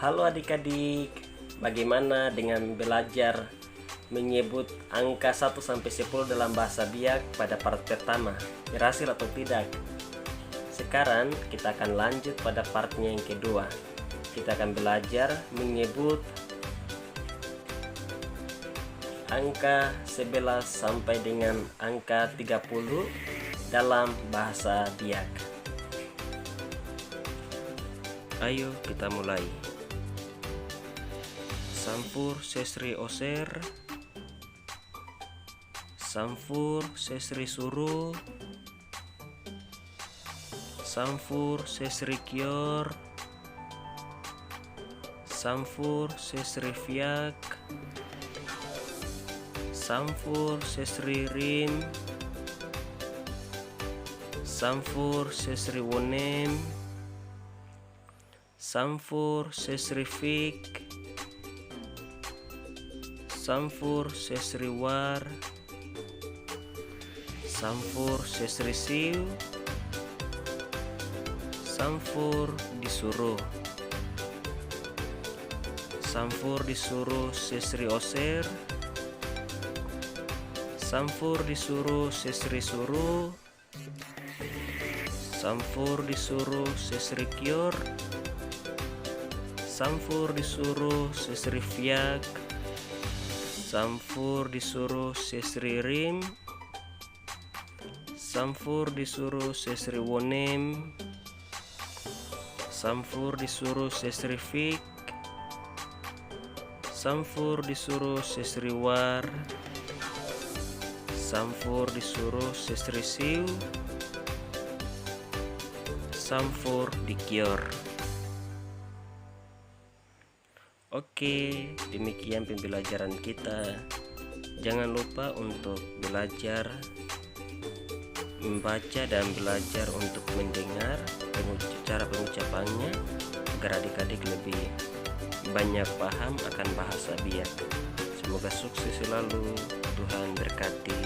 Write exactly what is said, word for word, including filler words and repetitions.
Halo adik-adik, bagaimana dengan belajar menyebut angka satu sampai sepuluh dalam bahasa Biak pada part pertama? Berhasil atau tidak? Sekarang kita akan lanjut pada partnya yang kedua. Kita akan belajar menyebut angka sebelas sampai dengan angka tiga puluh dalam bahasa Biak. Ayo kita mulai. Sampur sesri oser. Sampur sesri suru. Sampur sesri kior. Sampur sesri fiak. Sampur sesri rim. Sampur sesri wonem. Sampur sesri fik. Sampur sesri war. Sampur sesri siw. Sampur di suru. Sampur di suru sesri oser. Sampur di suru sesri suru. Sampur di suru sesri kior. Sampur di suru sesri fiak. Sampur di suru sesri rim. Sampur di suru sesri wonem. Sampur di suru sesri fik. Sampur di suru sesri war. Sampur di suru sesri siw. Sampur di kior. Oke, demikian pembelajaran kita. Jangan lupa untuk belajar membaca dan belajar untuk mendengar penguc-, cara pengucapannya, agar adik-adik lebih banyak paham akan bahasa Biak. Semoga sukses selalu. Tuhan berkati.